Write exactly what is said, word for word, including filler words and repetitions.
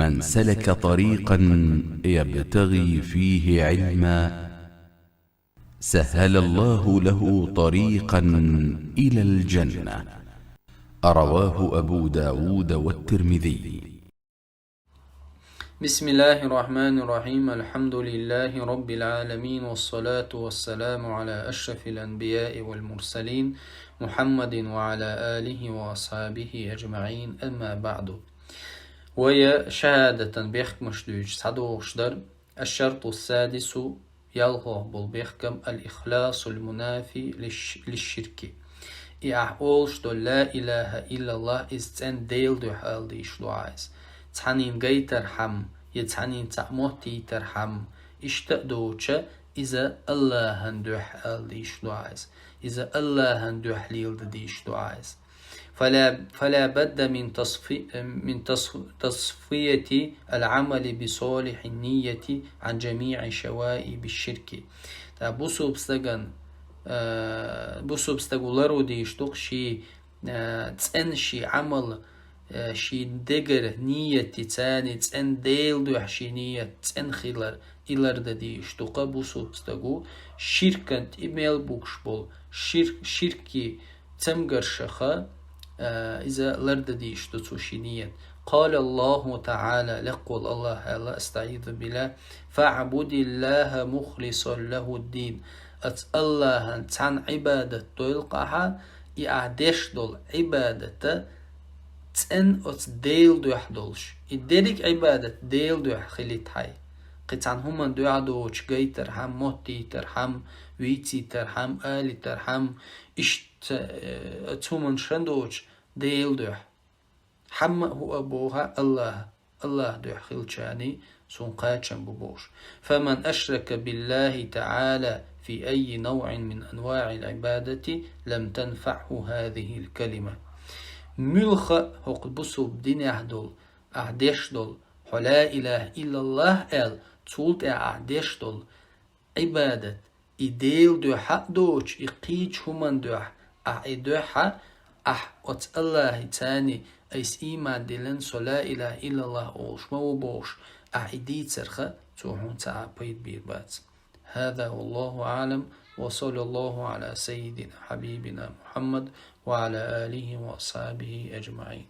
من سلك طريقا يبتغي فيه علما سهل الله له طريقا إلى الجنة. رواه أبو داود والترمذي. بسم الله الرحمن الرحيم. الحمد لله رب العالمين، والصلاة والسلام على أشرف الأنبياء والمرسلين، محمد وعلى آله وأصحابه أجمعين. أما بعد. Вай шахӀадатан бехкамаш дуьйцуш схьадогӀуш дара. الشرط السادس, ялхлагӀа бола бехкам, الإخلاص المنافي للش-, للشرك. И ахь олуш долу ла илаха иллаллах, иза цӀена Делан дуьхьа ала дийш ду Ӏа иза. Цхьаннен гайтархьама, я цхьаннен цхьаъ моттийтархьама, иштта а доцуша, иза АллахӀан дуьхьа ала дийш ду Ӏа иза. Иза АллахӀан дуьхьа леладан дийш ду Ӏа иза. فلا, فلا بد من تصفي-, من تص-, تصفية العمل بصالح النية عن جميع شوائب الشرك. ТӀаккха бусулба стаган, э, бусулба стага ларван дийш ду-кх шен, э, цӀена шен Ӏамал, э, шен дегара нийятца, цӀена Делан дуьхьа шен нийят цӀена хилар, и лардан дийш ду-кх бусулба стага, ширкан тӀе мел буьгуш болу, ширк, ширкан цамгаршха, а, иза лардан дийш ду цо шен нийят. قال الله تعالى, лекха волу АллахӀа аьлла, أستعيذ بالله: فاعبد الله مخلصا له الدين. Оцу АллахӀан цхьанна Ӏибадат дойла-кх ахьа, и ахь деш долу Ӏибадат цӀена оцу Делан дуьхьа долуш. И дерриг Ӏибадат Делан дуьхьа хилийта хьайн. Кхин цхьана хӀуманна дуьхьа доцуш гайтархьама, моттийтархьама, вийцийтархьама, алийтархьама, иштта, э, оцу хӀуманна шан доцуш Делан дуьхьа. Хьамма а хӀуъа боху АллахӀ, АллахӀ дуьхьа хилчарна суна кхачам бу бохуш. فمن أشرك بالله تعالى في أي نوع من أنواع العبادة لم تنفعه هذه الكلمة. Муьлхха а хӀокху бусулба динехь долу, ахь деш долу, хьо ла илаха иллаллах аьлла, цул тӀаьхьа ахь деш долу Ӏибадат, и Делан дуьхьа а доцуш, и кхечу хӀуманна дуьхьа, ахь и дуьхьа, ахь оцу АллахӀаца, айса ийман диллина, со ла илаха иллаллах олуш ма ву бохуш, ахь и дийцарх, цо хьуна цхьа а пайда бийр бац. هذا والله أعلم، وصلى الله على سيدنا حبيبنا محمد وعلى آله وأصحابه أجمعين.